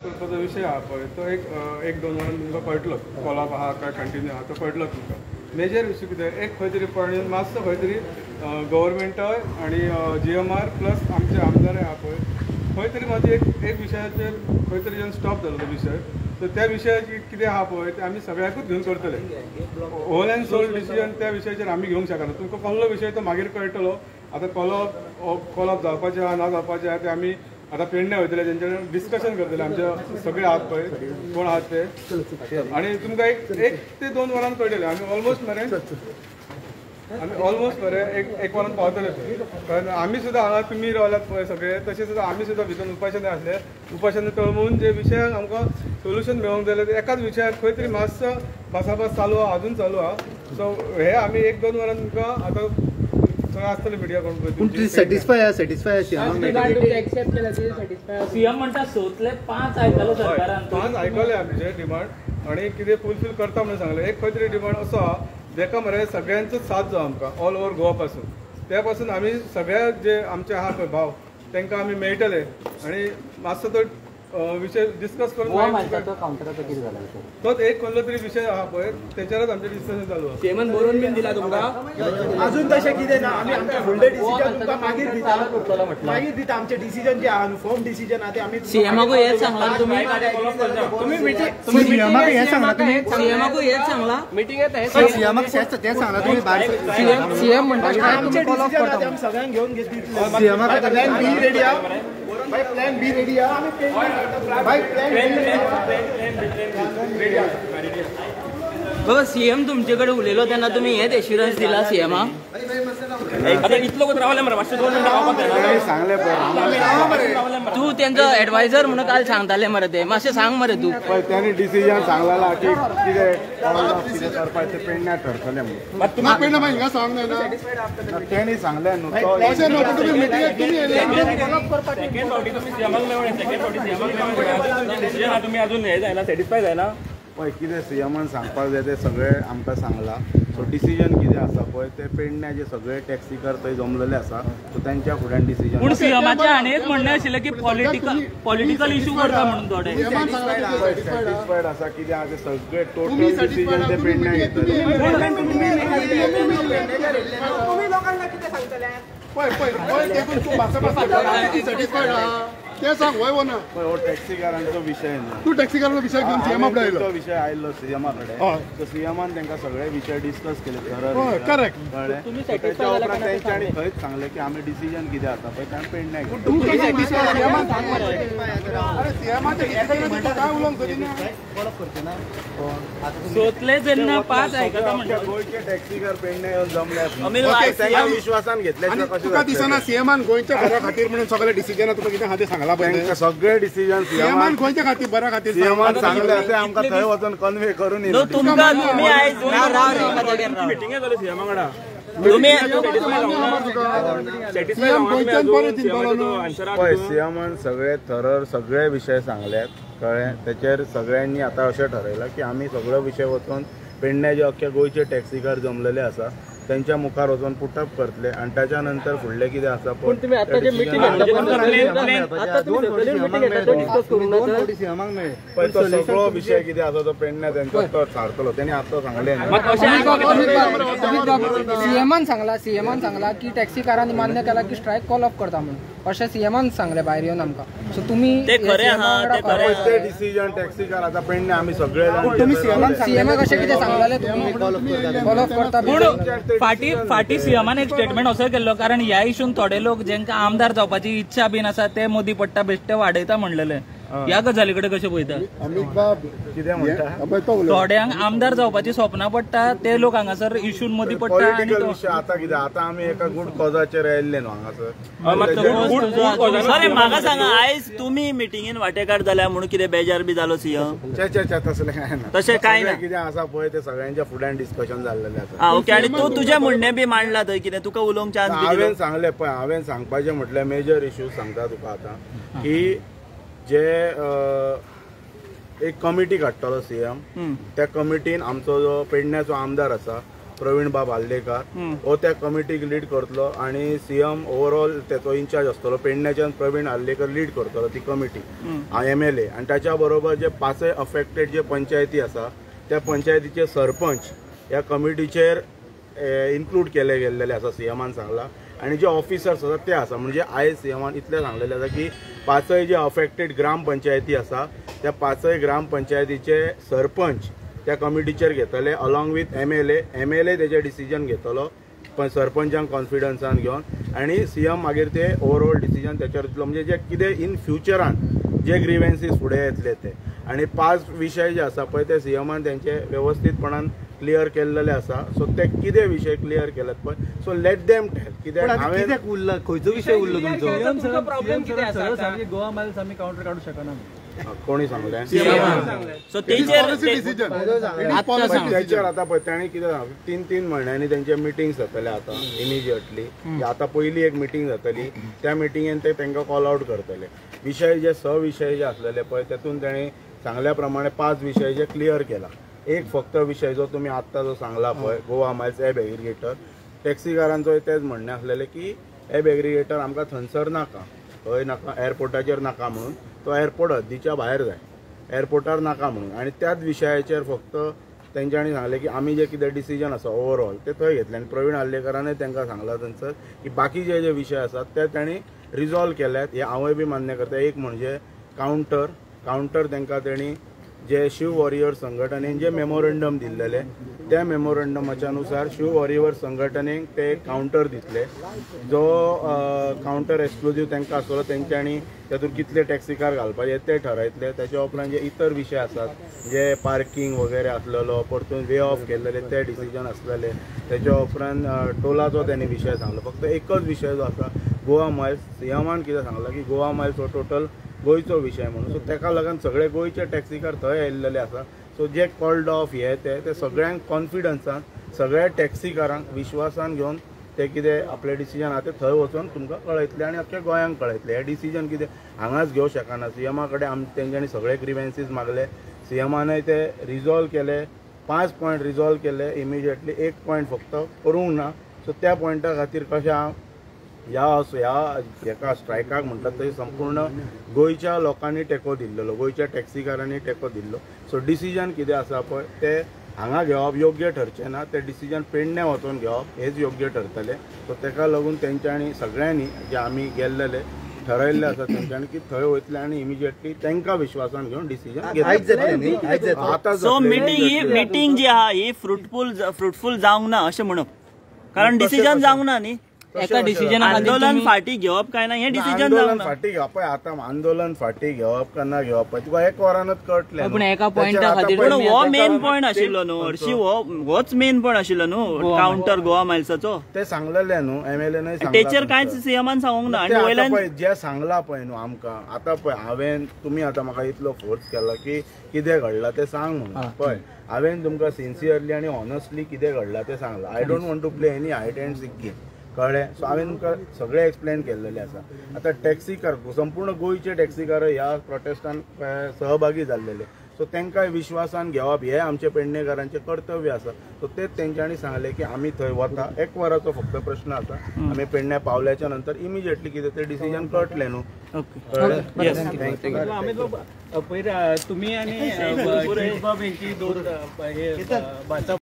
करपाचो विशय आहा पळय तो एक एक दोन वरान तुमकां कळटलो, कॉलअप आहा काय कंटिन्यू आहा तो कळटलो तुमकां. मेजर इश्यू कितें, एक खंय तरी पॉयंट मातसो खंय तरी गव्हर्मेंटय आनी जीएमआर प्लस आमचे आमदारय आहा पळय खंय तरी मातशी एक एक विशयाचेर खंय तरी येवन स्टॉप जालो तो विशय. सो त्या विशयाची कितें आहा पळय तें आमी सगळ्याकूच घेवन करतले. होल अँड सोल डिसिजन त्या विशयाचेर आमी घेवंक शकना. तुमकां कसलो विशय तो मागीर कळटलो. आतां कॉलअप जावपाचें आहा ना जावपाचें आहा तें आमी आतां पेडण्या वयतले, तेंचे कडेन डिस्कशन करतले. आमचे सगळे आहात पळय कोण आहात ते, आनी तुमकां एक एक ते 2 वरान कळटलें. आमी ऑलमोस्ट मरे एक वरान पावतले थंय. कारण आमी सुद्दां हांगा तुमी रावल्यात पळय सगळे, तशें सुद्दां आमी सुद्दां भितर उपाशन आसले. उपाशन तळमून जे विशयाक आमकां सोल्युशन मेळोंक जाय जाल्यार एकाच विशयाक खंय तरी मातसो भासाभास चालू आहा, अजून चालू आहा. सो हे आमी 1-2 वरान तुमकां आतां थंय आसतले मिडिया कोण पळय. सॅटिस्फाय आहा, सॅटिस्फाय सीएम म्हणटा 6तले 5 आयकले सरकारान, 5 आयकले आमचे डिमांड आनी कितें फुलफील करता म्हणून सांगलें. एक खंय तरी डिमांड असो आहा जेका मरे सगळ्यांचोच साथ जावं आमकां ऑल ओवर गोवा पासून. त्या पासून आमी सगळ्या जे आमचे आहा पळय भाव तांकां आमी मेळटले आनी मातसो तो विशय डिस्कस करून तोच एक कसलो तरी विशय आहा पळय तेचेरच आमचें डिस्कशन चालू आहा. सीएमान बरोवन बीन दिला तुमकां? अजून तशें कितें ना, आमी आमचें फुडलें डिसिजन तुमकां मागीर दिता, मागीर दिता. आमचें डिसिजन जें आहा न्हू फर्म डिसिजन आहा तें आमी सीएमाकूय हेंच सांगलां तुमी, सीएमाक हें सांगलां तुमी, सीएमाकूय हेंच सांगलां मिटिंगेंत सीएमाक तें सांगलां तुमी. सीएम म्हणटा आमचें डिसिजन आहा तें आमी सगळ्यांक घेवन दितले. सीएमाक प्लॅन बी रेडी आहा भाई, प्लॅन बी रेडी आहा भाई, प्लॅन बी रेडी आहा. बाबा सीएम तुमचे कडेन उलयलो तेन्ना तुमी हेच एश्युरन्स दिला सीएमाक? आतां इतलो कोत रावले मरे, मातशें 2 मिनटां रावपाक जाय. सांगलें तूं तेंचो एडवायजर म्हणून काल सांगताले मरे ते, मातशें सांग मरे तूं. पळय त्यांनी डिसिजन सांगलेला की कितें कितें करपाचें पेडण्या ठरतलें म्हणून. पेडण्या मागीर हिंगा सांगूंक जायना तेणी सांगलें न्हू. सेकंड फावटी तुमी सीएमाक मेळ्ळे, सेकंड फावटी सीएमाक मेळ्ळे, डिसिजन तुमी अजून हें जायना, सॅटिस्फाय जायना. पळय कितें सीएमान सांगपाक जाय तें सगळें आमकां सांगलां. सो डिसिजन कितें आसा पळय तें पेडण्या जे सगळे टॅक्सीकार थंय जमलेले आसा सो तेंच्या फुड्यान डिसिजन. पूण सीएमाचें आनी एक म्हणणें आशिल्लें की पॉलिटिकल इशू करता म्हणून थोडे. सॅटिस्फायड आसा कितें आहा तें सगळें टोटल डिसिजन ते पेडण्या घेतले. पळय पळय पळय देखून तूं सॅटिस्फायड आहा ते सांग वय वो ना. हो टॅक्सीकारांचो विशय न्हू, तूं टॅक्सीकारांचो विशय घेवन सीएमा फुडें आयलो. तो विशय आयलो सीएमा कडेन, सो सीएमान तांकां सगळे विशय डिस्कस केले. करेक्ट. कळ्ळें. तेच्या उपरांत तेंच्यांनी थंयच सांगलें की आमी डिसिजन कितें आसा पळय तें पेडण्या. 6तले जेन्ना 5 आयकता म्हणटा गोंयचे टॅक्सीकार पेडण्या येवन जमले तांकां विश्वासान घेतले. तुका दिसना सीएमान गोंयच्या बऱ्या खातीर म्हणून सगळे डिसिजन तुका कितें आहा तें सांगलां पळय? सगळे डिसिजन सीएमान गोंयच्या खातीर बऱ्या खातीर सीएमान सांगलें तें आमकां थंय वचून कन्वे करून तुमकां. तुमी आयज मिटिंगे जाली सीएमा वांगडा, पळय सीएमान सगळे थरर सगळे विशय सांगल्यात. कळ्ळें. तेचेर सगळ्यांनी आतां अशें ठरयलां की आमी सगळे विशय वचून पेडण्या जे अख्खे गोंयचे टॅक्सीकार जमलेले आसा तेंच्या मुखार वचून पुटअप करतले आनी ताच्या नंतर फुडलें कितें आसा पळय. तो सगळो विशय कितें आसा तो पेडण्या तेंचो तो सारतलो तेणी आतां सांगलें. सीएमान सांगला, सीएमान सांगला की टॅक्सीकारांनी मान्य केला की स्ट्रायक कॉल ऑफ करता म्हणून, अशें सीएमान सांगलें भायर येवन आमकां. सो तुमी ते खरें आहा ते डिसिजन टॅक्सीकार आतां पेडण्या आमी सगळे सीएमाक अशें कितें सांगलेलें तुमी कॉल ऑफ करता? पूण फाटी फाटी सीएमान एक स्टेटमेंट असो केल्लो, कारण ह्या इशून थोडे लोक जेंका आमदार जावपाची इच्छा बीन आसा ते मोदी पडटा बेश्टे वाडयता म्हणलेले, ह्या गजाली कडेन कशें पळयता? कितें म्हणटा थोड्यांक आमदार जावपाची स्वप्नां पडटा ते लोक हांगासर इशून मदीं पडटा. पॉलिटिकल विशय आतां कितें, आतां आमी एका गुड कॉजाचेर आयिल्ले न्हू हांगासर. अरे म्हाका सांगा, आयज तुमी मिटिंगेन वांटेकार जाल्या म्हणून कितें बेजार बी जालो सीएम? चे चे चे तसलें कांय ना, तशें कांय ना. कितें आसा पळय तें सगळ्यांच्या फुड्यान डिस्कशन जाल्लेलें आसा. आं ओके. आनी तूं तुजें म्हणणें बी मांडलां थंय कितें, तुका उलोवंक चान्स बी? हांवें सांगलें पळय, हांवें सांगपाचें म्हटल्यार मेजर इश्यूज सांगता तुका आतां की जे एक कमिटी काडटलो सीएम, त्या कमिटीन आमचो जो पेडण्याचो आमदार आसा प्रवीण बाब आर्लेकर हो त्या कमिटीक लीड करतलो आनी सीएम ओवरऑल तेचो इन्चार्ज आसतलो. पेडण्याच्यान प्रवीण आर्लेकर लीड करतलो ती कमिटी MLA आनी ताच्या बरोबर जे पांचय अफेक्टेड जे पंचायती आसा त्या पंचायतीचे सरपंच ह्या कमिटीचेर इन्क्लूड केले गेल्लेले आसा सीएमान सांगला. आनी जे ऑफिसर्स आसा ते आसा म्हणजे आयज सीएमान इतलें सांगलेलें आसा की पांचय जे अफेक्टेड ग्रामपंचायती आसा त्या पांचय ग्रामपंचायतीचे सरपंच त्या कमिटीचेर घेतले अलॉंग विथ MLA तेजे डिसिजन घेतलो पण सरपंचांक कॉन्फिडन्सान घेवन आनी सीएम मागीर ते ओवरऑल डिसिजन तेचेर दितलो. म्हणजे जे कितें इन फ्युचरान जे ग्रिवेन्सीस फुडें येतले ते. आनी 5 विशय जे आसा पळय ते सीएमान तेंचे व्यवस्थीतपणान क्लियर केल्लेले आसा. सो ते कितें विशय क्लियर केल्यात पळय सो let them tell कित्याक हांवें उरला खंयचो विशय उरलो तुमचो प्रॉब्लेम कितें आसा? गोवा मायल्स आमी कावंटर काडूंक शकना कोणी सांगलें? सो तेचेर तेचेर आतां पळय तांणी कितें 3-3 म्हयन्यांनी तेंचे मिटींग जातले आतां इमिजिएटली. आतां पयली एक मिटींग जातली त्या मिटिंगेन ते तांकां कॉल आवट करतले. विशय जे 6 विशय जे आसलेले पळय तेतून तांणी सांगल्या प्रमाणे 5 विशय जे क्लियर केला. एक फक्त विशय जो तुमी आत्तां जो सांगला पळय गोवा मायल्स एब एग्रिगेटर टॅक्सीकारांचो तेच म्हणणें आसलेलें की एब एग्रिगेटर आमकां थंयसर नाका, थंय नाका, एअरपोर्टाचेर नाका म्हणून तो एअरपोर्ट हद्दीच्या भायर जाय, एअरपोर्टार नाका म्हणून. आनी त्याच विशयाचेर फक्त तेंच्यांनी सांगलें की आमी जे कितें डिसिजन आसा ओवरऑल ते थंय घेतले. आनी प्रवीण आर्लेकरानय तांकां सांगलां थंयसर की बाकीचे जे विशय आसात ते तांणी रिजॉल्व केल्यात हे हांवूय बी मान्य करता. एक म्हणजे कावंटर तांकां तेणी जे शिव वॉरियर संघटनेन जे मेमोरंडम दिल्लेले त्या मेमोरंडमाच्या नुसार शिव वॉरियर संघटनेक ते कावंटर दितले जो कावंटर एक्सक्लुजीव तांकां आसतलो तेंच्यांनी तातूंत कितले टॅक्सीकार घालपाचे ते ठरयतले. ताच्या उपरांत जे इतर विशय आसात जे पार्किंग वगैरे आसलेलो परतून वे ऑफ केल्लेले ते डिसिजन आसलेले. ताच्या उपरांत टोलाचो तेणी विशय सांगलो. फक्त एकच विशय जो आसा गोवा मायल्स सीएमान कितें सांगलां की गोवा मायल्स हो टोटल गोंयचो विशय म्हणून सो ताका लागून सगळे गोंयचे टॅक्सीकार थंय आयिल्ले आसा. सो जे कॉल्ड ऑफ हे ते सगळ्यांक कॉन्फिडन्सान सगळ्या टॅक्सीकारांक विश्वासान घेवन ते कितें आपलें डिसिजन आहा ते थंय वचून तुमकां कळयतले आनी अख्ख्या गोंयांक कळयतले. हे डिसिजन कितें हांगाच घेवंक शकना. सीएमा कडेन तेंच्यांनी सगळे ग्रिवेन्सीस मागले, सीएमानय ते रिजॉल्व केले, 5 पॉयंट रिजॉल्व केले इमिजिएटली. 1 पॉयंट फक्त करूंक ना. सो त्या पॉयंटा खातीर कशें हांव ह्या हेका स्ट्रायकाक म्हणटात थंय संपूर्ण गोंयच्या लोकांनी टेको दिल्लो, गोंयच्या टॅक्सीकारांनी टेको दिल्लो. सो डिसिजन कितें आसा पळय ते हांगा घेवप योग्य ठरचें ना, ते डिसिजन पेडणे वचून घेवप हेच योग्य ठरतलें. सो ताका लागून तेंच्यांनी सगळ्यांनी जे आमी गेल्लेले ठरयल्ले आसा तेंच्यांनी की थंय वयतले आनी इमिजिएटली तांकां विश्वासान घेवन डिसिजन घेतले. आतां सो मिटींग जी आहा ही फ्रुटफूल जावंक ना अशें म्हणप, कारण डिसिजन जावंक ना न्ही. एका डिसिजन आंदोलन फाटी घेवप काय ना हें डिसिजन आंदोलन फाटी घेवप पळय आतां आंदोलन फाटी घेवप काय ना घेवप पळय तुका एक वरानच कळटलें. पूण एका पॉयंटा खातीर पूण हो मेन पॉयंट आशिल्लो न्हू हरशी, होच मेन पॉयंट आशिल्लो न्हू कावंटर गोवा मायल्साचो. ते सांगलेले न्हू MLA नय तेचेर कांयच सीएमान सांगूंक ना. आनी वयल्यान जे सांगला पळय न्हू आमकां आतां पळय हांवें तुमी आतां म्हाका इतलो फोर्स केला की कितें घडलां तें सांग म्हणून. पळय हांवें तुमकां सिन्सियरली आनी ऑनस्टली कितें घडलां तें सांगलां. I don't want to play any hide and seek game, कळ्ळें? सो हांवें तुमकां सगळें एक्सप्लेन केल्लेलें आसा. आतां टॅक्सीकार संपूर्ण गोंयचे टॅक्सीकार ह्या प्रोटेस्टान सहभागी जाल्लेले, सो तांकां विश्वासान घेवप हें आमचें पेडणेकारांचें कर्तव्य आसा. सो तेच तेंच्यांनी सांगलें की आमी थंय वता, एक वराचो फक्त प्रश्न आसा, आमी पेडण्या पावल्याच्या नंतर इमिजिएटली कितें तें डिसिजन कळटलें न्हू. कळ्ळें? पयर तुमी आनी